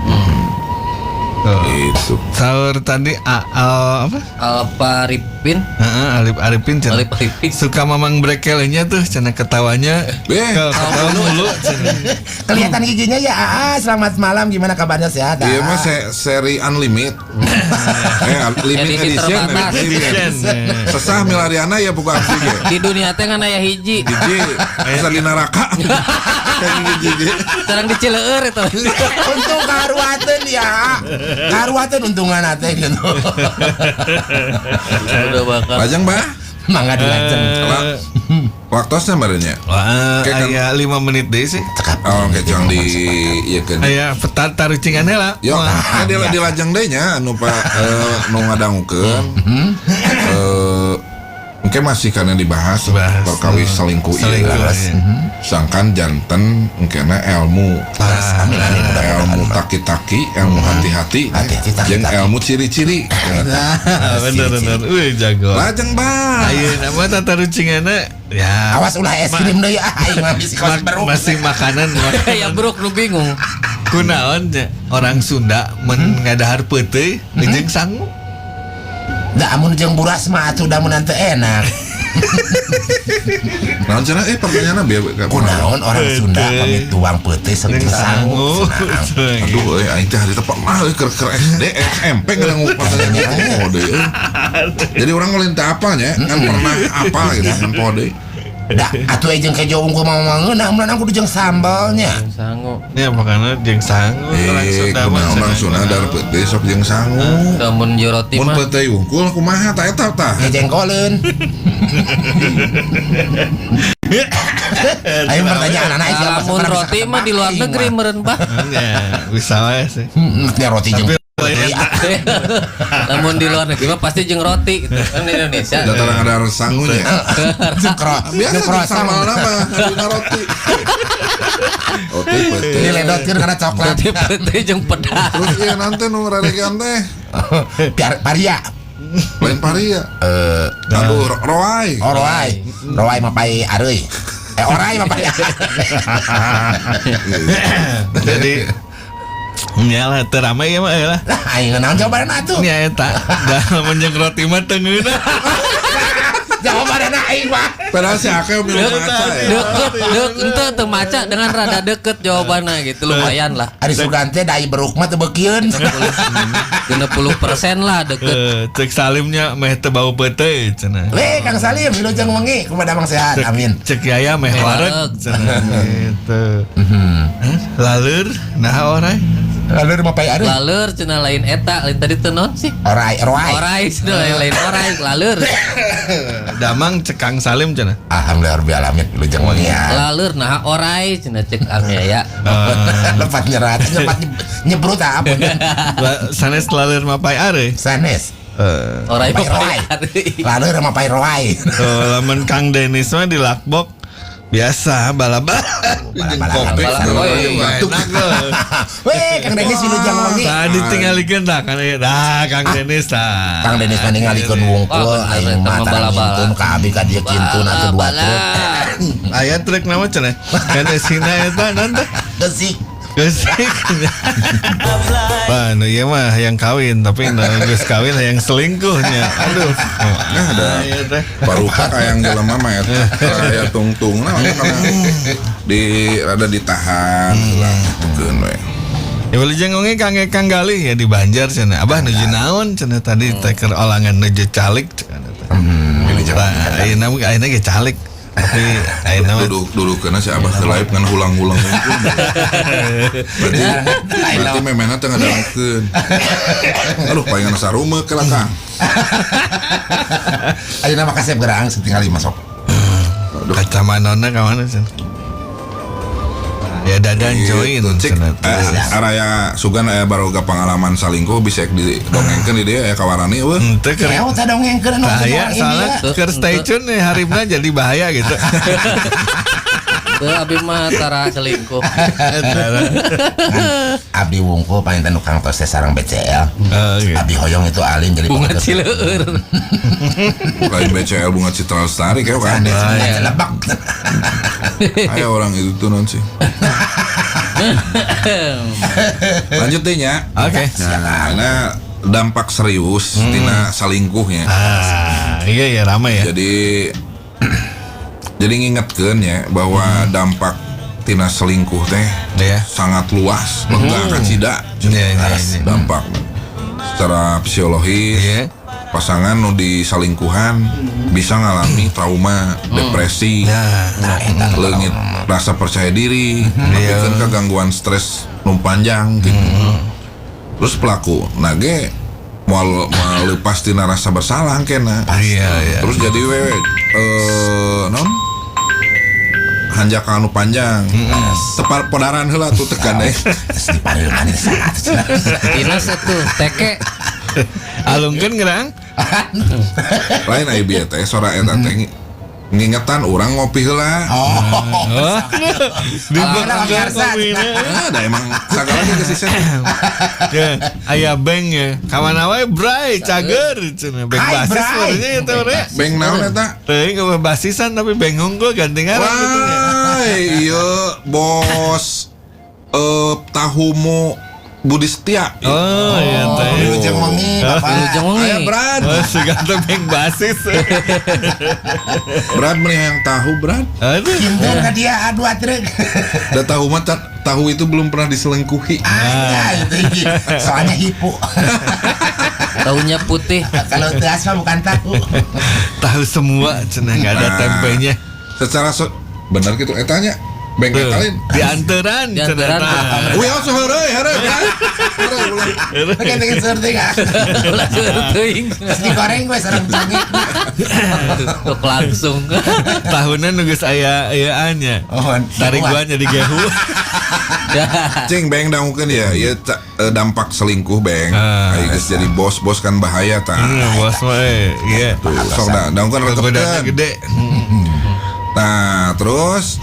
Itu. Sahur tadi apa? Alfaripin. Heeh, Alif Arifin cenah. Alif Arifin. Suka mamang brekelnya tuh cenah ketawanya. Eh. Ketawa mulu cenah. Kelihatan giginya ya. Aa, selamat malam gimana kabarnya sehat? Iya Aa? mah seri unlimit. Limit Edisi edition. terbatas. Edition. Sesah milariana ya buka abdi ge. Di dunia teh ngan aya hiji. Hiji, asa di neraka. Kayak hiji ge. Sareng di Cileueur eta. Untung karuateun ya. Karuateun untungan teh gitu. Udah bakal. Lajeng bah. Mangga dilajeng. Waktosna barenya. Wah, Kayak kan- aya 5 menit deh sih. Cekap. Oh, kayak cang di ieu keun. Aya petar tarucingan heula. Yo, Wah. kan di lajeng deui nya anu Pak nu ngadangukeun. Engke masih karena dibahas Dibahas. perkawis selingkuh ieu. Selingkuh, iya. Sangkan janten engkena ilmu. Amin amin mudah-mudahan. Ilmu taki-taki, ilmu hati-hati, Hati-hati, taki-taki. jeung ilmu ciri-ciri. Ah, bener bener. Wih, jago. Lajeng bah. Ayeuna mah tata rucinganna ya. Awas ulah es krim deui ah aing mah bisi kos beruk. Masih makanan Ya bruk nu bingung. Kunaon nya orang Sunda mun ngadahar peuteuy jeung sangu. Da amun jeung buras mah atuh da mun teu enak. Naon cenah pertanyaanna bieu Kunaon orang Sunda pamit tuang peuteui Jeung jeung sangu. sangu. Aduh euy aing teh harita pernah euy keur keur SD SMP ngadangu pertanyaan itu poho deui euy. Jadi orang lain teh apa nya kan pernah apa gitu kan poho deui. Da atuh jeung kejo unggul mah ngeunah mun kudu jeung sambalnya. Sangu. Ya makanya jeung sangu orang Eh, Sunda mah kunaon orang Sunda dar peuteuy sok jeung sangu. Lamun jeung roti Mun mah peuteuy wungkul kumaha tah eta tah. Ya jengkoleun. Ayo pertanyaan anak siapa Lamun roti mah di luar negeri meureun bah. Ya, bisa wae sih. Ya roti jeung Tapi peuteuy. Lamun di luar negeri mah pasti jeung roti gitu. Kan di Indonesia. Datang ada sangunya. Jeung Biasa jeung jeung croissant. sambal mah ngaduna roti. Roti peuteuy. Diledotkeun kana coklat. Roti peuteuy jeung pedas. Terus ieu nanti nu raregean teh Biar paria. lain paria. Aduh, roai. Oh roai. Roai mah pai areuy. Orai mah pai. Jadi nyalah teu rame ya mah lah. Lah aing naon jawabanna atuh? Nya eta da lamun jeung roti mah teu ngeunah. Jawabanna aing mah. Padahal si Akeo minum maca ya. Deket, ente teu maca dengan rada deket jawabannya gitu lumayan lah. Ari sugan teh dai beruk mah teu beukieun. 60% lah deket. Cek Salimnya meh teu bau peuteuy cenah. Weh Kang Salim wilujeng wengi kumaha damang sehat. Amin. Cek Yaya meh wareg cenah gitu. Laleur nah orai. Laleur mah pai areuy. Laleur cenah lain eta, lain tadi teu naon sih? Orai, roai. Orai cenah lain orai, laleur. Damang cek Kang Salim cenah. Alhamdulillah rabbil alamin wilujeng wengi ya. Laleur nah orai cenah cek Kang Yaya. Lepat nyerat, lepat nyebrut ah ampun. Sanes laleur mah pai areuy. Sanes. Orai Pai mah roai. Laleur mah pai roai. Lamun Kang Denis mah di lakbok biasa bala-bala jeung kopi. Bala-bala. Enak loh. Weh Kang Denis wilujeng wengi. Tadi tinggalikeun tah kan dah Kang Denis tah. Kang Denis mah ningalikeun wungkul Wah, bener, aing eta mah mah tarang bala-bala. ngintun ka abi ka dieu kintun atuh dua truk. Aya truk nama cenah. Kan esina eta non teh. Gesik. Gesik. Wah, nu ieu mah yang kawin tapi nu geus kawin yang selingkuhnya. Aduh. Nah, ada Aya teh. paruka kayak jelema mah eta. Aya tungtungna karena di rada ditahan lah gitukeun we. Ya wilujeng wengi Kang Kang Galih ya di Banjar cenah. Abah nuju naon cenah tadi teh keur olangan nuju calik cenah teh. Wilujeng. Tah, ayeuna ayeuna ge calik. Tapi ayeuna mah Duduk-dudukeun si Abah teh live ngan hulang-hulang hungkul. Berarti memena teh ngadangukeun. Aduh palingan sarumeuk lah Kang. Ayeuna mah kasep geraang setinggali masuk. Aduh. kacamanona ka mana cenah? Ya dadan join Gitu, cik cenah teh. Araya sugan aya baroga pengalaman salingkuh bisa didongengkeun di dieu aya kawarani eueuh. Henteu keur Kew teh dongengkeun anu bahaya soalnya keur stay tune nih haribna jadi bahaya gitu. Teu abi mah tara selingkuh. Abdi wungkul paling teh nu Kang Tos teh sareng BCL. Oh, gitu. Abdi hoyong itu alim jadi Bunga pengetus. cileur. Lain BCL Bunga Citra Lestari kayak kan. Sanes bunga celebak. Aya orang itu tuh non sih. Lanjut deh nya. Oke. Nah, ini dampak serius tina salingkuhnya. Ah, iya ya ramai ya. Jadi ngingetkeun ya bahwa dampak tina selingkuh teh Iya. sangat luas, lega kacida. Iya. Dampak secara psikologis. Iya. Pasangan nu disalingkuhan bisa ngalami trauma, depresi, Nah, leungit rasa percaya diri, tapi kan ke gangguan stres nu panjang gitu. Terus pelaku nage moal moal lepas tina rasa bersalah kena. Iya, iya. Terus jadi wewe non hanjakal anu panjang. Tepar podaran heula tuh tekan deh. Terus dipanggil manis salah cenah. Dinas atuh teke. Alungkeun gerang. Lain aya bieu teh sora eta teh ngingetan urang ngopi heula. Oh. Oh. Di Ah, pemirsa. Ah, da emang sagala ge geus sisen. Ya, aya beng ya. Kamana wae bray cager cenah. Beng Hai, basis Bray. sebenarnya eta we. Beng naon eta? Teuing basisan tapi beng unggul ganti ngaran gitu ya. Wah, iya bos tahumu Budi Setia. Oh, iya teh. Wilujeng wengi Bapak. Wilujeng wengi. Aya Brad. Oh, segala beng basis. Brad meni yang tahu Brad. Aduh. Kintun ka dia dua truk. Da tahu mah tahu itu belum pernah diselingkuhi. Ah, itu hiji. Soalnya hipu. Tahunya putih. Kalau teas mah bukan tahu. Tahu semua cenah enggak ada Nah. tempenya. Secara bener gitu etanya beng Tuh, lain. Dianteran Dianteran. cenah. Wih, langsung heureuy, heureuy. Heureuy ulah. Oke, teh surti ka. Ulah seueur teuing. Terus digoreng we sareng cengek. Tuk langsung. Tahunan nu geus aya ayaan nya. Oh, Tarik gua jadi gehu. Cing beng dangukeun ya, ieu dampak selingkuh beng. Ah, Ayo geus jadi bos-bos kan bahaya tah. Bos mah iya. Tuh, sok da dangukeun Godaannya rekepkeun. gede. Nah, terus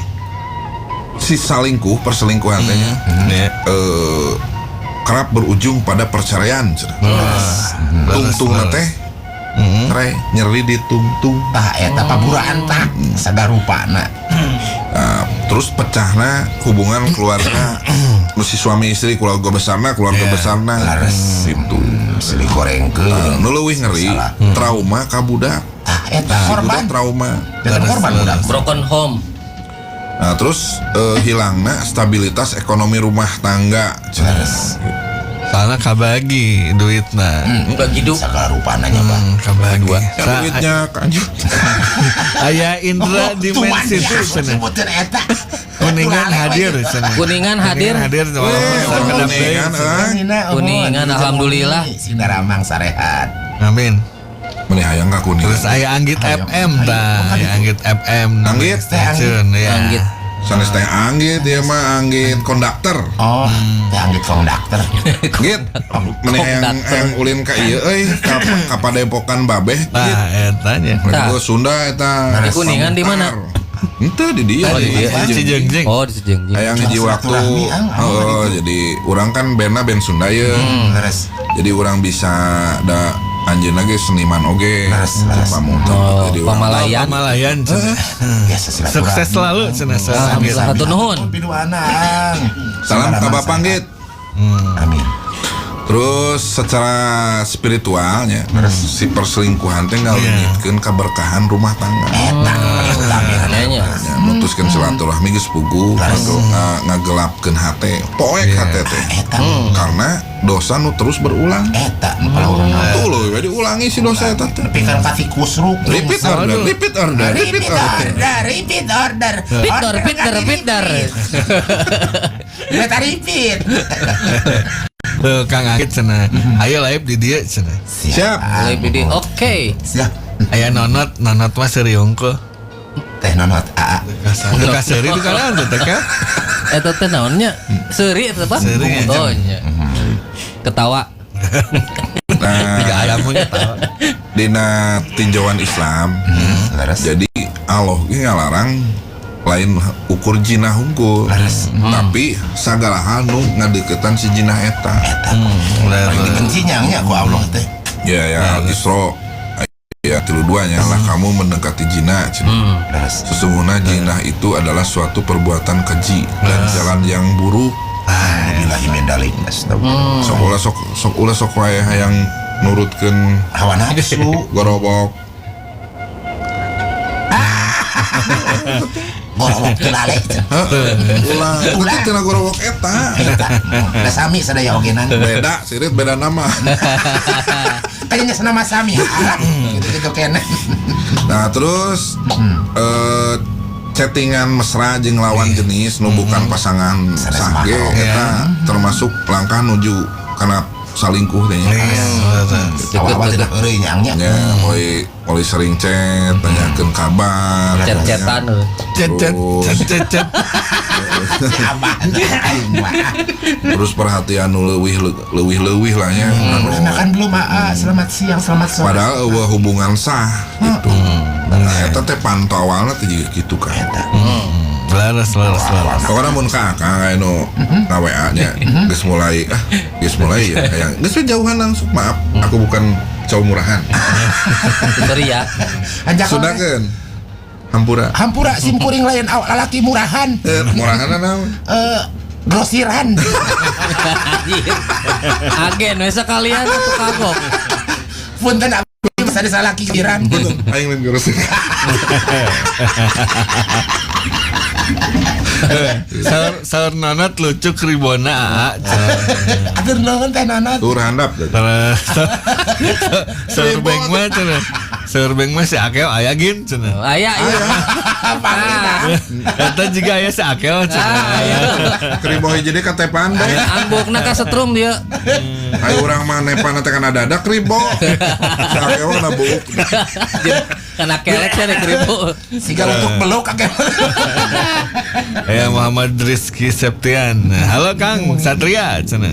si salingkuh perselingkuhan teh nya, Iya. kerap berujung pada perceraian cenah. Tungtung teh cerai nyeri di tungtung. Tah eta paburaan tah sagarupana. Nah, terus pecahna hubungan keluarga nu si suami istri keluarga besarna keluarga Iya. besarna Lares. gitu. Silih gorengkeun. Nah, nu leuwih ngeri Salah. trauma ka budak. Tah eta Si budak korban. trauma. Jangan korban budak. Broken home. Nah, terus hilangna stabilitas ekonomi rumah tangga. Leres. Soalnya kabagi duitna. Bagi du. Sagarupana nya, Pak. Kabagi. Ya, duitnya kanjut. Aya Indra Oh, Dimensi tuan, cenah. sebutin eta. Kuningan hadir cenah. Kuningan hadir. Hadir walaupun sakedap deui, Kuningan, cenah. eh. Kuningan, alhamdulillah. Sing daramang sarehat. Amin. Meni hayang ka kuningan. Terus aya Anggit Ayo, FM ayo, tah, ayo. aya Anggit FM. Anggit? Stasiun ya. Anggit. Sanes teh Anggit ya mah Anggit konduktor. Oh, teh Anggit konduktor. Anggit. Meni hayang Konduktor. hayang ulin ka ieu euy ka ka padepokan babeh. Anggit. Nah, eta nya. Tah. Gua Sunda eta. Di Kuningan di mana? Henteu di dieu. Oh, di dieu. Cijeungjing. Oh, di Cijeungjing. Hayang hiji waktu. Silaturahmi, ang, ang, Heeh, jadi urang kan bandna band Sunda ye. Leres. Jadi orang bisa da anjeunna ge seniman oge. Leres, leres. Pamutan. Oh, Jadi urang Pamalayan. Pamalayan cenah. Biasa silaturahmi. Sukses selalu cenah Alhamdulillah hatur nuhun. Piduana, ang. Salam ka Sing Bapak Anggit. Amin. Terus secara spiritualnya si perselingkuhan teh ngaleungitkeun kaberkahan rumah tangga. Eta, eta Kayaknya. Ya, mutuskeun silaturahmi geus puguh, ngagelapkeun hate, poek hate teh. Eta, Karena dosa nu terus berulang. eta nu palahurna. Tuh loh, jadi ulangi si dosa eta teh. Nepi ka pati kusruk. Repeat order, repeat order, repeat Repeat order. order, repeat order. Peter, Order Peter, kan Peter. Beta repeat. Tuh Kang Anggit cenah. Ayo live di dieu cenah. Siap. Mulai PD. Oke. Siap. Aya nonot, nonot mah seuri unggul. Teh nonot aa. Duka seuri duka naon tuh teh ka? Eta teh naonnya? Seuri eta Pak? Seuri, ya. Oh, nya. Ketawa. Nah, Tiga ayam mah ketawa. dina tinjauan Islam, Leres. jadi Allah ge ngalarang lain ukur jinah hungkul. Leres. Tapi sagala hal nu ngadeukeutan si jinah eta. Eta. Paling dibenci nya ku Allah teh. Ya ya Al-Isra ayat 32 nya lah kamu mendekati jinah. cenah. Leres. Sesungguhnya jinah itu adalah suatu perbuatan keji dan jalan yang buruk. Alhamdulillah min dalik. Astagfirullah. Sok ulah sok sok ulah sok wae hayang nurutkeun Hawa nafsu. gorobok. Gorowok teu lalek. Heeh. Ulah, Ulah. ulah tina gorobok eta. Eta. Da sami sadaya ogenan. Beda, sirit beda nama. Kayaknya senama sami. Harap gitu-gitu kene. Nah, terus chattingan mesra jeung lawan jenis nu bukan pasangan Sanes sah ge mahal. eta termasuk langkah nuju kana salingkuh teh nya. Iya. Awal-awal tidak heureuy nyangnya. Ya, mulai mulai sering chat, tanyakeun kabar, Chat-chatan. Cet cet cet cet cet. Abah aing mah. Terus perhatian nu leuwih leuwih-leuwih lah nya. Anu, Udah makan belum, Aa? Selamat siang, selamat sore. Padahal eueuh hubungan sah gitu. Nah, eta teh pantau awalna teh juga gitu kan. Eta. Laras laras laras. Pokoknya mun ka akang aya nu na WA nya geus mulai geus mulai ya kayak geus we jauhan langsung maaf aku bukan cowok murahan. Sorry ya. Anjak Sudah kan hampura. Hampura sim kuring lain lalaki murahan. Murahan naon? Grosiran. Anjir. Agen we sekalian atuh kagok. Punten abdi masa ada salaki kiran. Betul, aing lain grosir. Saur saur nonot lucu kribona aa. cenah. Atur nuhun teh nonot. Tur handap. Terus saur beng mah cenah. Seur beng mah si Akeo aya gin cenah. Aya iya. Eta juga aya si Akeo cenah. Kribo hiji deui katepan bae. Ambokna ka setrum dia. Ayo urang mah nepan teh kana dada kribo. Si Akeo kana buuk. Kana kelek sia kribo. Siga untuk beluk kakek. Aya Muhammad Rizky Septian. Halo Kang Satria cenah.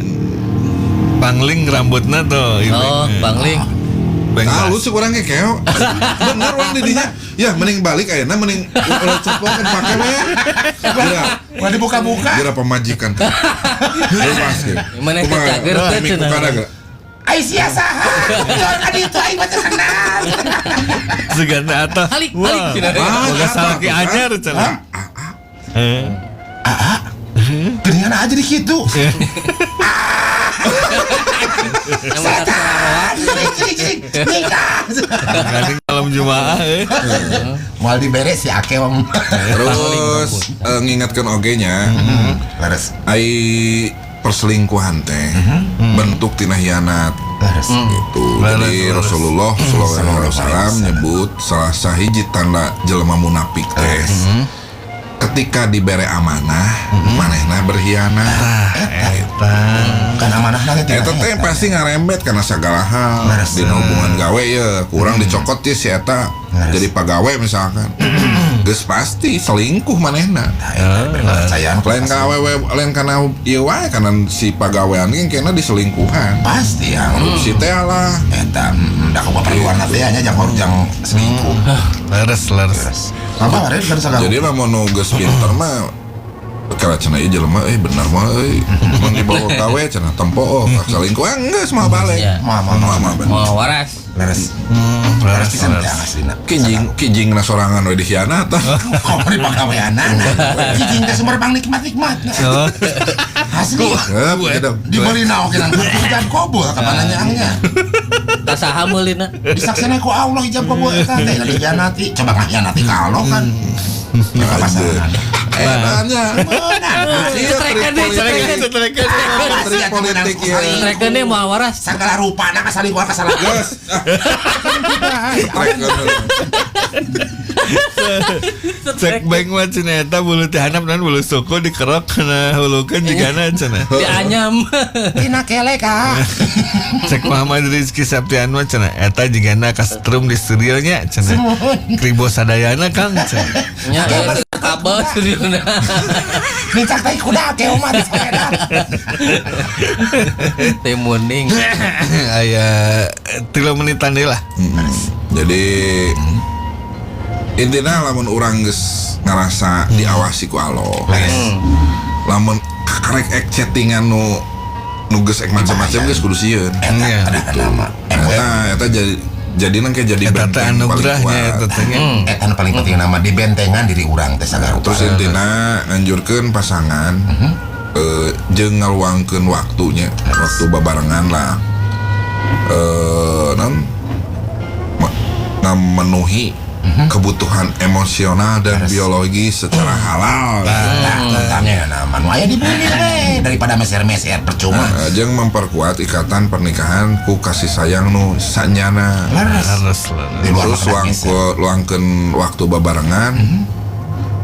Pangling rambutna tuh. Oh, pangling. Beng Halus sih urang ge keo. Bener urang di dinya. Ya mending balik ayeuna mending ulah cepok kan pake we. Geura, Ulah dibuka-buka. geura pamajikan. Lepas ge. Mana teh cager teh cenah. Kumaha ge? Ai sia saha? Jual ka ditu aing mah teu kenal. Segana atau Halik, halik, cenah. Boga salaki anyar cenah. Eh. Geningan aja di kitu. Yang mata sararoa. Cing cing cing. Nikah. Kadang malam Jumaah eh. Moal dibere si Akeo. Terus ngingatkeun oge nya. Leres. Ai perselingkuhan teh bentuk tina hianat Leres. gitu. Jadi Leres, leres. Rasulullah sallallahu alaihi wasallam nyebut salah sahiji tanda jelema munafik teh ketika dibere amanah manehna berkhianat. Eta. Kan amanahna teh. Eta teh pasti ngarembet karena segala hal Leres. dina hubungan gawe ya kurang dicokot ya si eta Leres. jadi pagawe misalkan geus pasti selingkuh manehna. Kepercayaan Lain ka awewe, lain kana ieu wae, kana si pagawean ge kena diselingkuhan. Pasti ya. Korupsi teh lah. Eta da kaperluan teh nya jang jang selingkuh. Leres leres. Apa ada kan sagala. Jadi lamun nu geus pinter mah kala cenah ieu jelema euy bener mah euy mun dibawa gawe cenah tempo oh selingkuh geus mah balik. Ya. Moal moal Moal mah bener. Mau waras. Leres. Leres Leres pisan teh leres. aslina. Kijing kijing na sorangan we dikhianatan. Kok di pagaweanana. Kijing teh sumber pang nikmat-nikmat. Oh, Asli. Eh, beda. Dibeli na oge nang ijab kabul kapan nyaangnya. Ka saha meulina? Disaksana ku Allah ijab kabul eta teh dikhianati. Coba ngakhianati ka Allah kan. Di papasangan. Enaknya. Meunang. Iya, trik Cetrekeun deh, politik. cetrekeun. Cetrekeun. Trik politik ya. Cetrekeun deh moal waras. Segala rupa na kasalingkuhan kasalah. Geus. Cetrekeun. Cek beng mah cenah eta bulu teh handap dan bulu suku dikerok kana hulukeun jigana cenah. Dianyam. Tina kelek ah. Cek Muhammad Rizky Septian mah cenah eta jigana kasetrum di studio nya cenah. Kribo sadayana Kang cenah. Nya kabel studiona. Nincak tai kuda ke mah di sepeda. Teh muning. Aya 3 menitan deui lah. Jadi intinya lamun urang geus ngerasa diawasi ku Allah. Lamun kakarek ek chattingan nu nu geus ek macam-macam geus kudu sieun. Iya. Ada nama. Eta eta jadi jadi nang kayak jadi Eta teh benteng paling anugerahnya kuat. eta teh nya. Eta nu paling penting nama di bentengan diri urang teh sagala rupa. Terus intina nganjurkeun pasangan jeung ngaluangkeun waktunya, waktu babarengan lah. Non memenuhi kebutuhan emosional dan biologis secara halal. Nah, tentangnya nama nu aya di bumi we daripada meser-meser percuma. Jeung memperkuat ikatan pernikahan ku kasih sayang nu sanyana. Leres. Leres leres. Di luar Terus makanan luang geser. luangkeun waktu babarengan.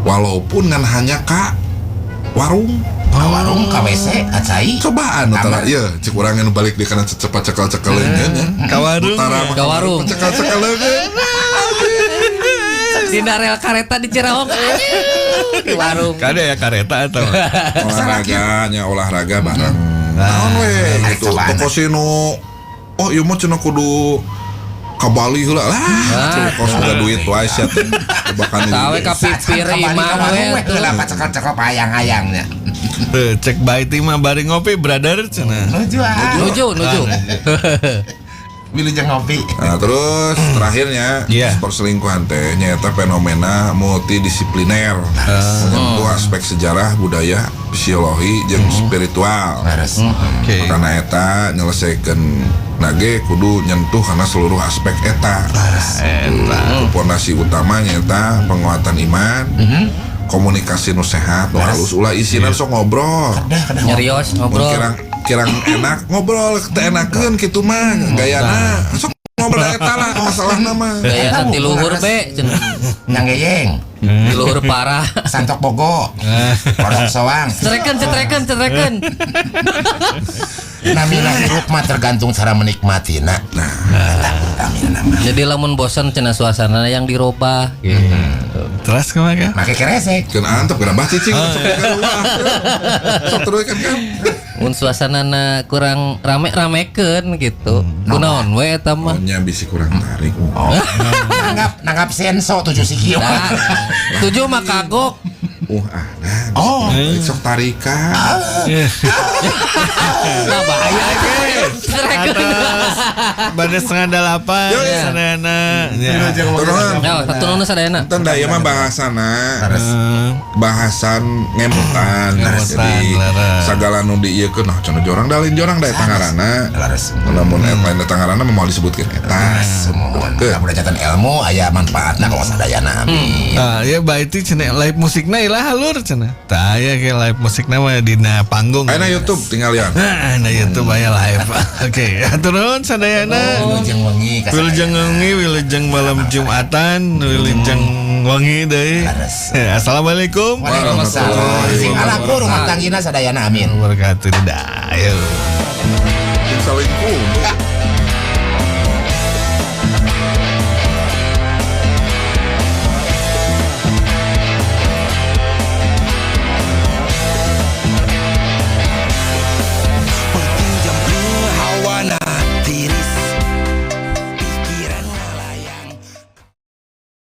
Walaupun ngan hanya ka warung. Ka warung ka WC ka cai. Cobaan nu Kamar. tara ieu cek urang nu balik di kana cecepat cekel-cekel leungeun nya. Ka warung. Utara mah Ka warung. Cekel-cekel leungeun. Dina rel kareta di Cirawang. Di warung. Kada ya kareta atau Olahraga nya olahraga bareng. Naon we gitu. Cobaan. Toko si nu oh ieu mah cenah kudu ka Bali heula lah. Ah. Kos boga duit wae sia teh. Tebakan Sawe ka pipir imah we tuh. Heula cekel-cekel payang-ayangnya. Tuh, cek baiti mah bari ngopi brother cenah. Nuju ah. Nuju, nuju. Wilujeng ngopi. Nah, terus terakhirnya Iya. perselingkuhan teh nyaeta fenomena multidisipliner. Menyentuh aspek sejarah, budaya, psikologi jeung spiritual. Leres. Oke. Karena eta nyelesaikan nage kudu nyentuh karena seluruh aspek eta. Gitu. Pondasi utamanya eta penguatan iman, komunikasi nu sehat, nu halus ulah isinan sok ngobrol. Dah kada Nyerios Mun ngobrol. kirang kirang enak ngobrol teu enakeun kitu mah gayana sok Ngobrol eta lah masalahna mah. Gaya ti luhur be cenah. Nyanggeyeng, Ti luhur parah. Santok Bogo, Kodok Soang. Cerekan, cerekan, cerekan. Namina hirup mah tergantung cara menikmati nah. Nah, Eta utamina mah. Jadi lamun bosan cenah suasana yang dirobah gitu. Terus kumaha? Make keresek. Keun antep geura bah cicing sok ka rumah. Sok terus kan kan. Mun suasana kurang rame-ramekeun gitu. Kunaon we eta mah. Oh nya bisi kurang tarik. Oh. Nanggap nanggap senso tujuh sikio. Nah, tujuh mah kagok. Ah, nah. Oh. Sok tarikan. Nah, bahaya itu. Atas pada 7.30 sadayana. Ya. Turun. Nah, satu nono sadayana. Enten da ieu mah bahasana. Bahasan ngemutan. Ngemutan, Jadi leres. sagala nu diieukeun nah cenah jorang da lain jorang da eta ngaranna. Leres. Lamun eta lain eta ngaranna mah moal disebutkeun eta. Semua. Mudah-mudahan ilmu aya manfaatna ka sadayana. Amin. Nah, ya bae cenah live musikna ilah lur cenah. Tah aya ke live musikna mah dina panggung. Ayeuna YouTube tinggal lihat. Nah, na YouTube aya live. Oke, hatur nuhun sadayana. Wilujeng wengi ka Wilujeng wengi, wilujeng malam Jumatan, wilujeng wengi deui. Leres. Assalamualaikum Waalaikumsalam. Sing alaku rumah tanggina sadayana amin. warahmatullahi wabarakatuh. Dadah. Ayo. Salingkuh.